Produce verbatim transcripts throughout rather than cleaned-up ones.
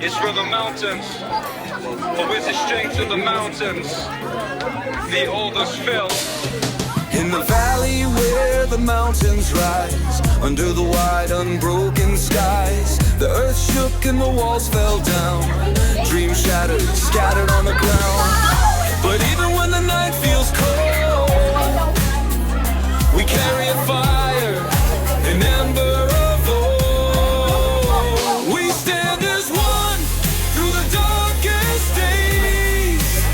It's from the mountains, for with the strength of the mountains, the others fell. In the valley where the mountains rise, under the wide unbroken skies, the earth shook and the walls fell down. Dreams shattered, scattered on the ground. But even when the night feels cold, we carry a fire, an ember of hope. We stand as one through the darkest days.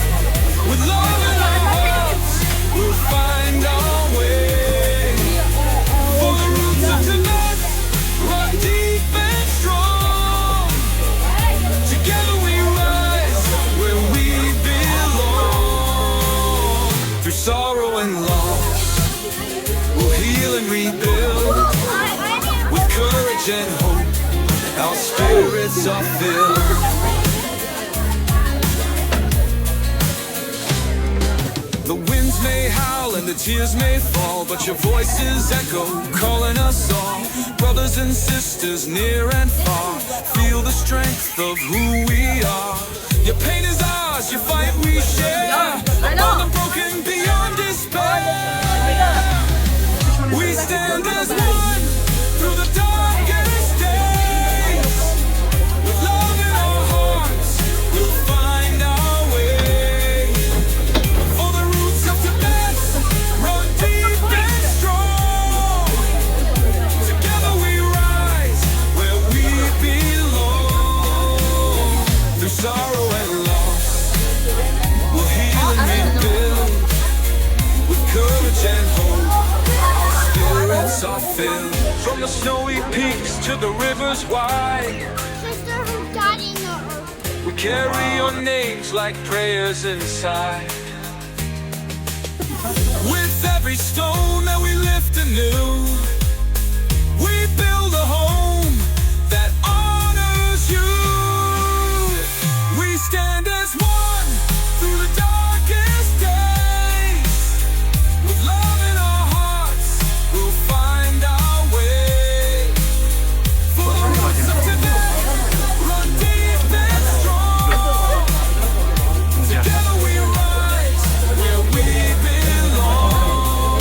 With love in our hearts, we'll find our way. For the roots of Tibet run deep and strong. Together we rise where we belong. Through sorrow and loss, we'll heal and rebuild. With courage and hope, our spirits are filled. The winds may howl and the tears may fall, but your voices echo, calling us all, brothers and sisters near and far. Feel the strength of who we are. Your pain is ours, your fight we share. Upon the broken beyond despair. We stand as one through the darkest days. With love in our hearts, we'll find our way. For the roots of Tibet run deep and strong. Together we rise where we belong. Through sorrow and loss, we'll heal and rebuild. With courage and hope, our spirits are filled. From the snowy peaks to the rivers wide, Sister who died in the earth. We carry your names like prayers inside. With every stone that we lift anew, we build a home that honors you. We stand as one through the darkest days. With love in our hearts, we'll find our way. For the roots of Tibet run deep and strong. Together we rise where we belong.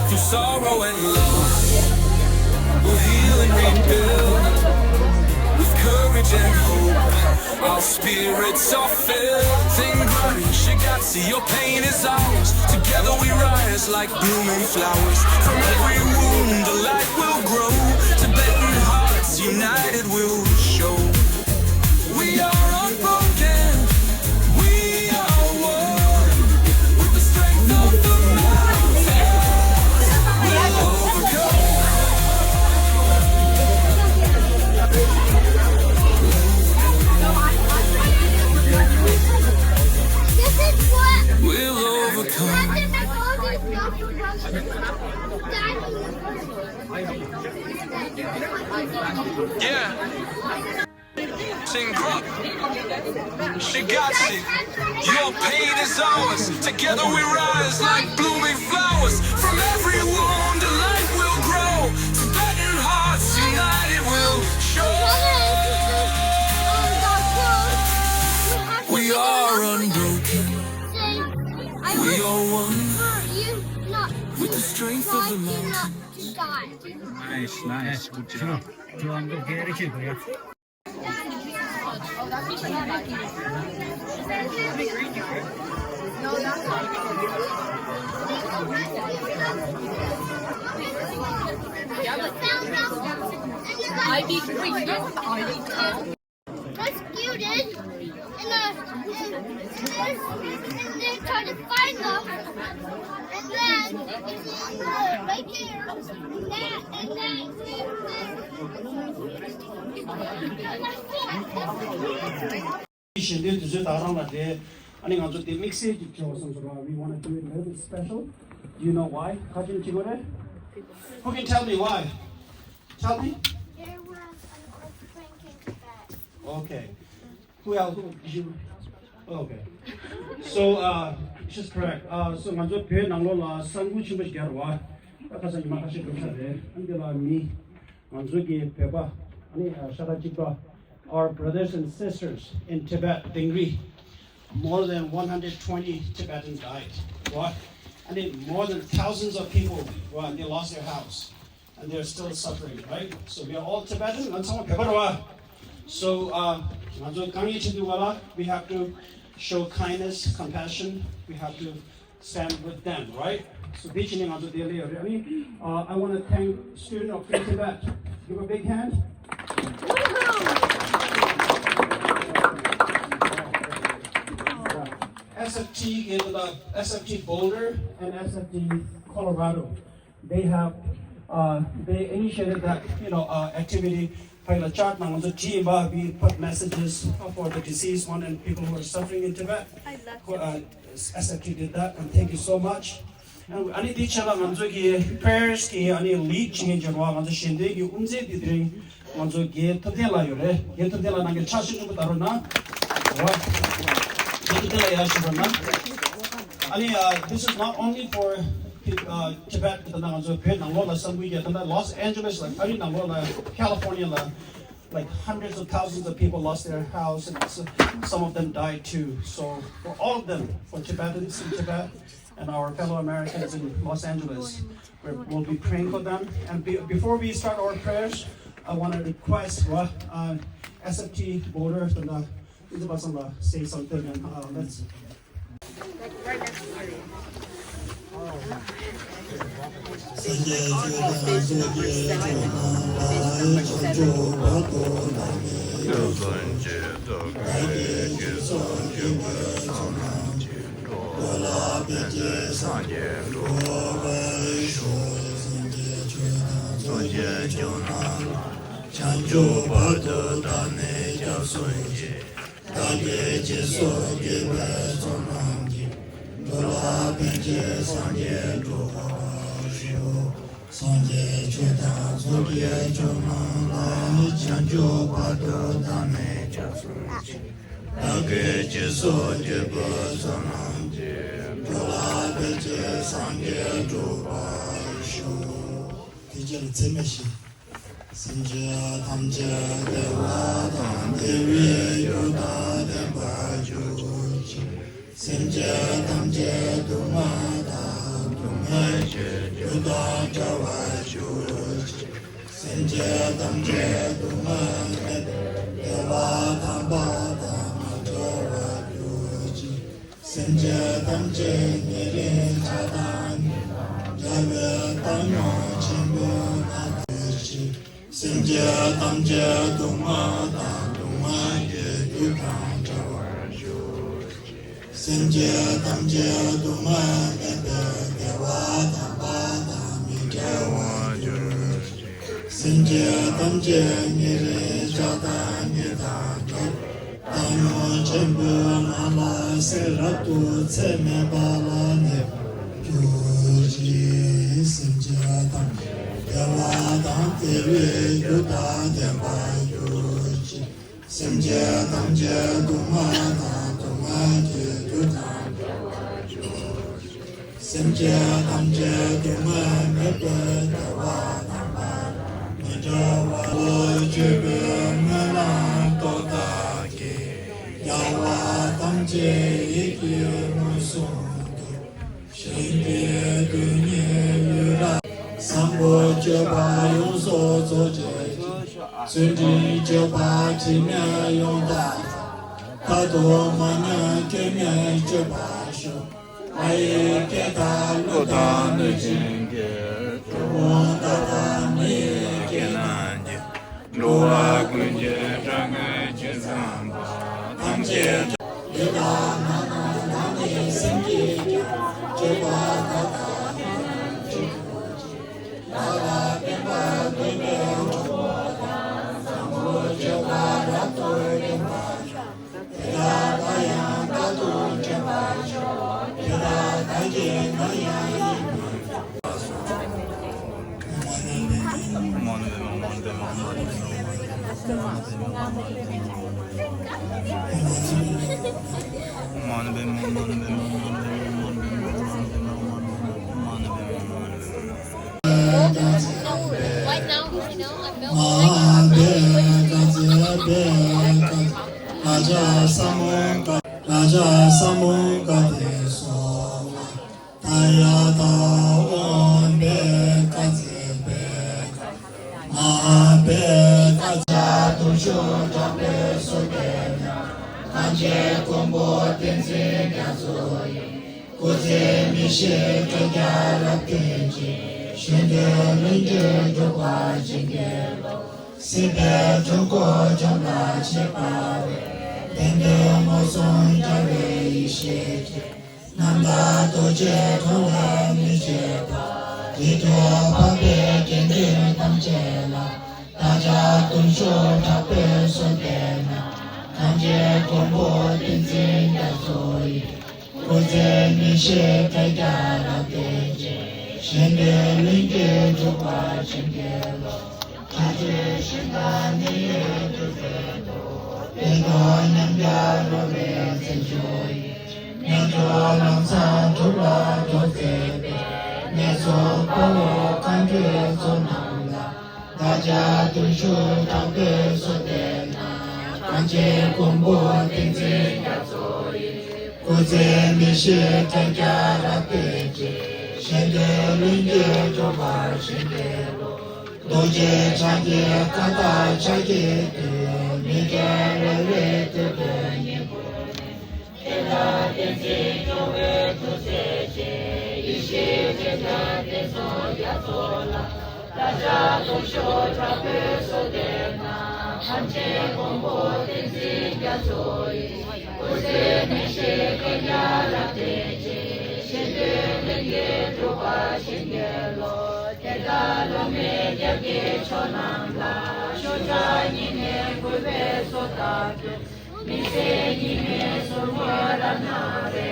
Through sorrow and loss, we'll heal and rebuild. With courage and hope, our spirits are filled. Tsingrani, Shigatsi, your pain is ours. Together we rise like blooming flowers. From every wound, the light will grow. Tibetan hearts united will show. We are unbroken. We are one. With the strength of the mountain, we'll overcome. This is what We'll overcome. Have to make all these notes. Yeah. Sing, Shigatsi, your pain is ours. Together we rise like blooming flowers. From every wound, a light will grow. Tibetan hearts united will show. We are unbroken. We are one. With the strength of the mountain. Nice, nice. Good job. I V three, not the I V ten. Rescued it in a, in, in, and they tried to find them. And then it's in the right here. And that, and that, and that. གཞན་དོན་དུས་ཚོད་ད་རང་ལ་རེད། ཨ་ནི་ང་ཚོ་དེ་དམིགས་བསལ་གྱི་བྱེད་པ་བསམ་ཚོར་བ། We want to do it a little bit special. Do you know why? ཁ་ཆེམས་བྱེད་དགོས་རེད། Who can tell me why? Tell me. There was an earthquake in Tibet. Okay. Who else? Who did you? Okay. So, uh, she's correct. Uh, so ང་ཚོ་བོད་ནང་ལོགས་ལ་ས་འགུལ་ཆེན་པོ་ཞིག་རྒྱག་རེད་བ། ད་ཁ་སང་ཉི་མ་ཁ་ཤས་འགྲོ་ས་རེད། ཨ་ནི་དེ་ལ་མི་ང་ཚོ་གི་བོད་པ་ཨ་ནི་ཤ་ཁྲག་གཅིག་པ། Our brothers and sisters in Tibet, Dengri, more than one hundred twenty Tibetans died. What? I mean, more than thousands of people, well, they lost their house, and they're still suffering, right? So we are all Tibetan, ང་ཚང་མ་བོད་པ་རེད་བ། So, uh, ང་ཚོ་དཀའ་ངལ་ཆེ་དུས་ག་ལ། We have to show kindness, compassion. We have to stand with them, right? So དེ་བྱས་ནས་ང་ཚོ་དེ་ལ་ཡོད་རེད། ཨ་ནི། Uh, I want to thank student of Free Tibet. Give a big hand. S F T in the S F T Boulder and S F T Colorado. They have, uh, they initiated that, you know, uh, activity. ཕ་གི་ལ་ཅར་ནང་ང་ཚོ་བྲིས་ཡིན་པ། We put messages for the deceased one and people who are suffering in Tibet. I love uh, S F T did that, and thank you so much. ཨ་ནི་དེའི་ཆེད་ལ་ང་ཚོ་གི་prayers གི་ཨ་ནི་lead བྱེད་མཁན་ཅིག་ཡོད་རེད་བ། ང་ཚོ་གཞན་སྡེ་གི་དབུ་མཛད་དེ་དེ་རིང་ང་ཚོ་རྒན་ཐུབ་བསྟན་ལགས་ཡོད་རེད། རྒན་ཐུབ་བསྟན་ལགས་ནང་གི་ཕྱག་ཤུགས་ཆེན་པོ་ད་རུང་གནང་། རེད་བ། རྒན་ཐུབ་བསྟན་ལགས་ཡར་ཞུ་རོགས་གནང་། ཨ་ནི། Uh, this is not only for uh, Tibet, ད་ང་ཚོ་བོད་ནང་ལོགས་ལ་བསམ་ཁུལ་གྱི་ད་ལྟ་Los Angeles ལ། ཨ་རི་ནང་ལོགས་ལ། California ལ། Like, hundreds of thousands of people lost their house, and s- some of them died too. So for all of them, for Tibetans in Tibet and our fellow Americans in Los Angeles, we're, we'll be praying for them. And be, before we start our prayers, I want to request uh, uh, S F T Boulder, the, the, the person, uh, say something, and uh, let's བདག་གིས་སྦྱིན་སོགས་བགྱིས་པའི་བསོད་ནམས་ཀྱིས། འགྲོ་ལ་ཕན་ཕྱིར་སངས་རྒྱས་འགྲུབ་པར་ཤོག། སངས་རྒྱས་ཆོས་དང་ཚོགས་ཀྱི་མཆོག་རྣམས་ལ། བྱང་ཆུབ་བར་དུ་བདག་ནི་སྐྱབས་སུ་མཆི། བདག་གིས་སྦྱིན་སོགས་བགྱིས་པའི་བསོད་ནམས་ཀྱིས། འགྲོ་ལ་ཕན་ཕྱིར་སངས་རྒྱས་འགྲུབ་པར་ཤོག། དེ་རྗེས་ལ་ཚད་མེད་བཞི། སེམས་ཅན་ཐམས་ཅད་བདེ་བ་དང་བདེ་བའི་རྒྱུ་དང་ལྡན་པར་གྱུར་ཅིག། སེམས་ཅན་ཐམས་ཅད་སྡུག་བསྔལ་དང་སྡུག་བསྔལ་གྱི་རྒྱུ་དང་བྲལ་བར་གྱུར་ཅིག། སེམས་ཅན་ཐམས་ཅད་སྡུག་བསྔལ་མེད་པའི་བདེ་བ་དམ་པ་དང་མི་འབྲལ་བར་གྱུར་ཅིག། སེམས་ཅན་ཐམས་ཅད་ཉེ་རིང་ཆགས་སྡང་གཉིས་དང་བྲལ་བའི་བཏང་སྙོམས་ཆེན་པོའི་ངང་དུ་གྱུར་ཅིག། སེམས་ཅན་ཐམས་ཅད་སྡུག་བསྔལ་དང་སྡུག་བསྔལ་གྱི་རྒྱུ་དང་བྲལ་བར་གྱུར་ཅིག། སེམས་ཅན་ཐམས་ཅད་སྡུག་བསྔལ་མེད་པའི་བདེ་བ་དམ་པ་དང་མི་འབྲལ་བར་གྱུར་ཅིག། སེམས་ཅན་ཐམས་ཅད་ཉེ་རིང་ཆགས་སྡང་གཉིས་དང་བྲལ་བའི་བཏང་སྙོམས་ཆེན་པོའི་ངང་ལ་གསལ་རབ་ཏུ་ཚད་མེད་པ་ལ་གནས་པར་གྱུར་ཅིག། སེམས་ཅན་ཐམས་ཅད་བདེ་བ་དང་བདེ་བའི་རྒྱུ་དང་ལྡན་པར་གྱུར་ཅིག། སེམས་ཅན་ཐམས་ཅད་སྡུག་བསྔལ་དང་སྡུག་བསྔལ་གྱི་རྒྱུ་དང་བྲལ་བར་གྱུར་ཅིག། སེམས་ཅན་ཐམས་ཅད་སྡུག་བསྔལ་མེད་པའི་བདེ་བ་དམ་པ་དང་མི་འབྲལ་བར་གྱུར་ཅིག། སྤྱོད་པའི་སྨོན་ལམ་རྟོགས་དགའ་གིས། རྒྱལ་བ་ཐམས་ཅད་ཡིད་ཀྱིས་མངོན་སུམ་དུ། ཞིང་དེའི་རྡུལ་སྙེད་ཡུལ་རབ། བཟང་པོ་སྤྱོད་པ་ཡོངས་སུ་རྫོགས་བྱེད་ཅིང་། བརྩོན་འགྲུས་སྤྱོད་པ་དྲི་མེད་ཡོངས་དག། མཐར་ཐུག་མ་ཉམས་སྐྱོན་མེད་སྤྱོད་པར་ཤོག། ལྷ་ཡི་སྐད་དང་ཀླུ་དང་གནོད་སྦྱིན་གྱི། གྲུལ་བུམ་དག་དང་མི་ཡི་སྐད་རྣམས་ཀྱིས། འགྲོ་བ་ཀུན་གྱི་སྐྲག་སྣང་ཇི་ཙམ་པ། ཐམས་ཅད་ཡི་དྭགས་ནང་ན་བདག་ནི་སེམས་ཀྱིས་ཀྱང་། སྤྱོད་པ་དག་དང་ཡི་དམ་ཆོས་ཀྱི་སྐུ་ཅན། བདག་ལ་ཕན་པ་དགེ་བའི་གྲོགས་པོ་དང་། བཟང་པོ་སྤྱོད་པ་རབ་ཏུ་བརྟན་པར་ཤོག། དེ་དག་བདག་ཡང་རྟག་ཏུ་འདྲེན་པར་ཤོག། དེ་དག་བདག་གིས་ནམ་ཡང་ཡིད་མི་བདེ། Right now, you know, I'm building. རཱ་ཛ་ས་མུ་ཀ་རཱ་ཛ་ས་མུ་ཀ་དེ་སོ། ད་ཡ་ད་ཨོམ་བེ་ཀ་ཙི་བེ། མ་བེ་ཀ་ཙ་དུ་ཤོ་དྲག་པོས་གསོལ་པས་ན། གངས་ཅན་མགོན་པོ་བསྟན་འཛིན་རྒྱ་མཚོ་ཡི། སྐུ་ཚེ་མི་ཤིགས་བོད་རྒྱལ་རབས་རྒྱས་ཀྱི། གཞོན་དུས་ལྷུན་གྱིས་གྲུབ་པར་བྱིན་གྱིས་རློབས། སྲིད་པའི་དྲུང་འཁོར་འཇོམས་ལ་བྱེད་པ་བས། དེང་འདིར་མངོན་སུམ་རྒྱལ་བའི་ཡེ་ཤེས་ཀྱིས། རྣམ་དག་རྡོ་རྗེའི་གྲངས་ལས་མི་ཕྱེད་པ། རིགས་དྲུག་འཕགས་པའི་དགེ་འདུན་ཐམས་ཅད་ལ། བདག་ཅག་གདུང་ཤུགས་དྲག་པོས་གསོལ་པས་ན། གངས་ཅན་མགོན་པོ་བསྟན་འཛིན་རྒྱ་མཚོ་ཡི། སྐུ་ཚེ་མི་ཤིགས་བོད་རྒྱལ་རབས་རྒྱས་ཀྱི། གཞོན་དུས་ལྷུན་གྱིས་གྲུབ་པར་བྱིན་གྱིས་རློབས། ཕྱག་རྒྱའི་ཞིང་ཁམས་ནི་ཡོད་དུ་བོད་དུ། བོད་དོན་ཉམས་རྒྱ་རོལ་པའི་རྩེད་འཇོ་ཡི། རྣལ་འབྱོར་ལམ་བཟང་སྒྲུབ་ལ་གྲོགས་མཛད་པའི། ནེ་ཙོ་དཔའ་བོ་མཁའ་འགྲོའི་ཚོགས་རྣམས་ལ། བདག་ཅག་གདུང་ཤུགས་དྲག་པོས་གསོལ་འདེབས་ན། གངས་ཅན་མགོན་པོ་བསྟན་འཛིན་རྒྱ་མཚོ་ཡི། སྐུ་ཚེ་མི་ཤིགས་བོད་རྒྱལ་རབས་རྒྱས་ཀྱི། གཞོན་དུས་ལྷུན་གྱིས་གྲུབ་པར་བྱིན་གྱིས་རློབས། རྡོ་རྗེ་འཆང་གི་བཀའ་ལྟར་ཕྱག་བགྱིས་ཏེ། མི་མཁས་རལ་བའི་དུས་སྟོན་ཉིན་གུང་ནས། དེ་ལྟར་བསྟན་འཛིན་སྐྱོང་བའི་ཐུགས་རྗེ་ཆེ། ཡེ་ཤེས་སྤྱན་རས་གཟིགས་མཚོ་རྒྱ་མཚོ་ལ། བདག་ཅག་གདུང་ཤུགས་དྲག་པོས་གསོལ་འདེབས་ན། གངས་ཅན་མགོན་པོ་བསྟན་འཛིན་རྒྱ་མཚོ་ཡི། སྐུ་ཚེ་མི་ཤིགས་བོད་རྒྱལ་རབས་རྒྱས་ཀྱི། གཞོན་དུས་ལྷུན་གྱིས་གྲུབ་པར་བྱིན་གྱིས་རློབས། དེ་ལྟར་སློབ་མའི་རྒྱབ་ཀྱི་ཕྱོགས་རྣམས་ལ། ཤུགས་དྲག་སྙིང་ནས་གུས་པས་གསོལ་བ་འདེབས། མི་ཟད་ཉི་མའི་ཟུར་ཁོག་རབ་སྣང་རེ།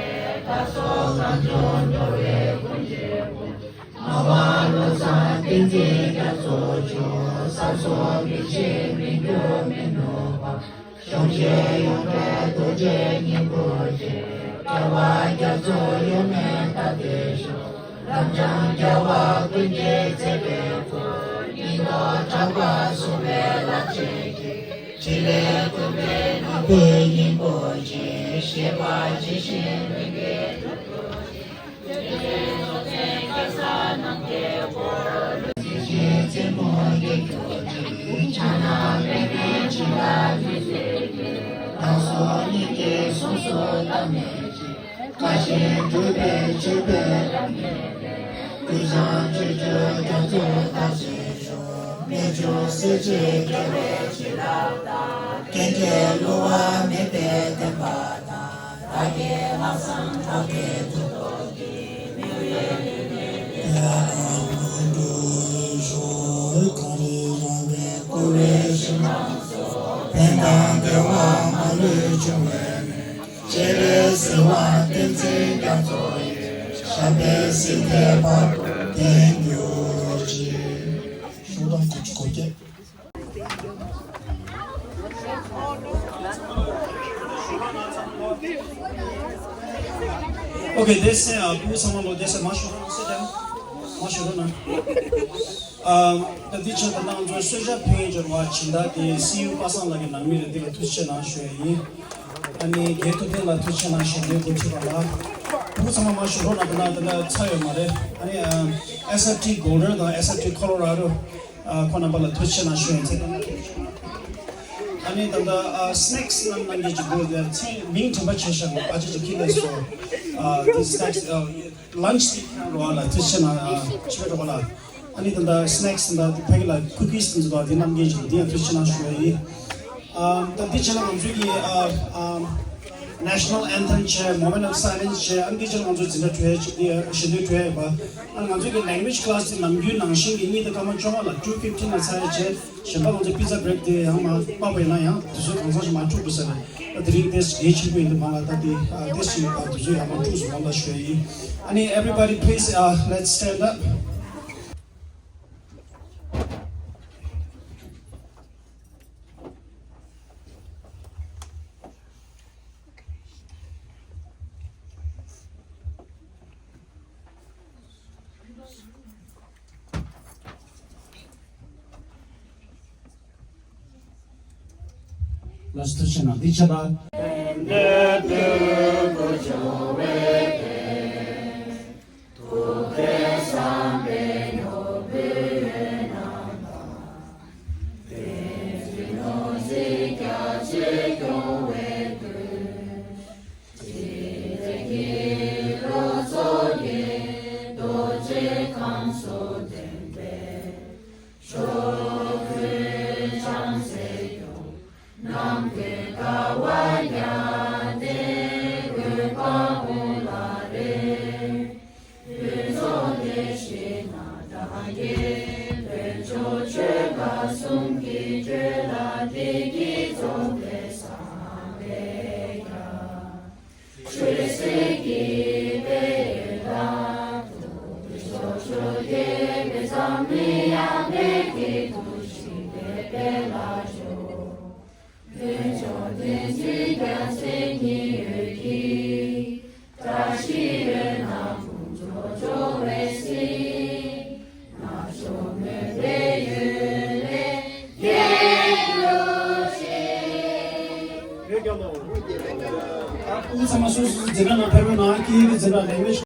བདག་སོགས་གངས་ལྗོངས་འགྲོ་བའི་ཀུན་གྱི་སྐུ། ངག་དབང་བློ་བཟང་བསྟན་འཛིན་རྒྱ་མཚོ་མཆོག། ས་སོགས་མི་ཕྱེད་མི་འགྱུར་མི་ནུབ་པ། གཞོན་གཤེགས་ཡོངས་བསྐྱོད་རྡོ་རྗེ་སྙིང་པོ་ཆེ། རྒྱལ་བ་རྒྱ་མཚོ་གཡོ་མེད་ལྟ་སྟེ་བཞུགས། རབ་འབྱམས་རྒྱལ་བ་ཀུན་གྱི་མཛད་པའི་སྐུ། སྙིང་སྟོབས་དྲག་པོ་གསུང་བའི་རླབས་ཆེན་གྱིས། ཕྲིན་ལས་ཀུན་པའི་ནོར་བུའི་སྙིང་པོ་ཆེ། བཞེད་པ་ཇི་བཞིན་ལྷུན་གྱིས་གྲུབ་ཐུབ་ཅིང་། བརྩེ་ཆེན་གཙོ་མཚོན་གེ་སར་རྣམས་ཀྱི་དབུ། གཟི་བརྗིད་རྩེ་མོ་རྒྱན་གྱུར་ཅིང་། ཕྱག་ན་པདྨོའི་བྱིན་རླབས་ཀྱི་ཚུལ་གྱིས། བདག་སོགས་སྙིང་གི་གཟུངས་སུ་བཏབ་ནས་ཀྱང་། བཀའ་བཞིན་སྒྲུབ་པའི་སྤྱོད་པའི་རབ་གནས་ལས། ཀུན་བཟང་སྤྱོད་འཇུག་རྒྱ་མཚོ་རྟ་ཟེར་ཞུ། རྨད་བྱུང་སྲས་བཅས་རྒྱལ་བའི་བྱིན་རླབས་དང་། ཀུན་གྱི་བསླུ་བ་མེད་པའི་བདེན་པ་དང་། བདག་གི་ལྷག་བསམ་བདག་གི་ཐུགས་རྟོག་གིས། མི་འོས་ལུས་ལྡན་དེ་ལ་ལོངས་སུ་སྤྱོད། གངས་རི་ར་བས་བསྐོར་བའི་ཞིང་ཁམས་སུ། ཕན་དང་བདེ་བ་མ་ལུས་འབྱུང་བའི་གནས། སྤྱན་རས་གཟིགས་དབང་བསྟན་འཛིན་རྒྱ་མཚོ་ཡི། ཞབས་པད་སྲིད་མཐའི་བར་དུ་བརྟན་གྱུར་ཅིག། ཤོག་གྲངས་དགུ་བཅུ་གོ་བརྒྱད། Okay, that's it. ཨ། སྐུ་ཚང་མ་ལོ། that's it. མ་ཞུ་རོགས་གནང་། མ་ཞུ་རོགས་གནང་། ཨ། ད་འདི་ཆ་ད་ང་ཚོ་གསོལ་ཇ་ཕུལ་མཁན་འབྱོར་བ་སྦྱིན་བདག་དེ་སི་ཡུ་པ་སངས་ལགས་ཀྱི་ནང་མི་རེད། འདི་ལ་ཐུགས་རྗེ་ཆེ་གནང་ཞུ་ཡ་ཡིན། ཨ་ནི་རྒན་ཐུབ་བསྟན་ལགས་ཐུགས་རྗེ་ཆེ་གནང་། ཞལ་འདོན་གོ་སྒྲིག་པ་ལ། སྐུ་ཚང་མ་མ་ཞུ་རོགས་གནང་། ད་ལྟ་ད་ལྟ་ཚར་ཡོད་མ་རེད། ཨ་ནི་ཨ། ཨེས་ཨེཕ་ཊི་Golden དང་ཨེས་ཨེཕ་ཊི་Colorado ཨ། ཁོང་རྣམ་པ་ལ་ཐུགས་རྗེ་ཆེ་གནང་ཞུ་ཡ་ཡིན། ཨ་ནི་ད་ལྟ་ཨ། སི་ནེག་སི་རྣམས་གནང་མཁན་ཅིག་འདུག་ཡ། ཚེ་མིང་དྲན་པ་བྱས་ཤག་ཨ་ཅེ་ཅིག་ཁྱེར་སླེབས་སོང་། ཨ། དེ་སི་ནེག་སི་ཨ། ལན་ཆི་དེ་རོགས་ལ་ཐུགས་རྗེ་ཆེ་གནང་། ཨ། ཕྱི་པའི་རོགས་ལ། ཨ་ནི་ད་ལྟ་སི་ནེག་སི་ད་ཕ་གི་ལ་ཀུ་ཀི་སི་དེ་ཚོ་དེ་གནང་མཁན་ཅིག་འདུག་དེ་ཡང་ཐུགས་རྗེ་ཆེ་གནང་ཞུ་ཡ་ཡིན། ཨ། ད་འདི་རྗེས་ལ་ང་ཚོའི་གི་ཨ། ཨ། National Anthem བྱས། Moment of Silence བྱས། ཨ་ནི་འདི་རྗེས་ལ་ང་ཚོ་འཛིན་གྲྭ་གྲོལ་ཡས་ཅིག་འདི་ཞལ་འདོན་གྲོལ་ཡས་པ། ཨ་ནི་ང་ཚོའི་གི་language class དེ་ནམ་རྒྱུན་ནང་བཞིན་གི་གཉིས་དང་སྐར་མ་བཅོ་ལྔ་ལ་two fifteen ལ་ཚར་ཡས་བྱས། གཞན་པ་ང་ཚོ་pizza break དེ་ཡང་མ་དམའ་བ་ཡིན་ན་ཡང་དུས་ཚོད་གང་འཚམ་ཞིག་མར་འཁྱུག་དགོས་ས་རེད། ད་དེ་རིང་དེ་གལ་ཆེན་པོ་ཡིན་དུས་མ་ལ་ད་དེ་ཨ། དེ་ཞིག་ཨ། དུས་ཚོད་ཡར་མར་འཁྱུག་སོང་བ་ལ་ཞུ་ཡ་ཡིན། ཨ་ནི་everybody please uh, let's stand up. ལ་སོགས་ཐུགས་ཆེ་གནང་། འདི་ཆ་ལ། ཚང་མ་སོ་སོ་སོ་འཛིན་གྲྭ་ནང་ཕེབས་རོགས་གནང་། སྐད་ཡིག་གི་འཛིན་གྲྭ་ལས་མེད།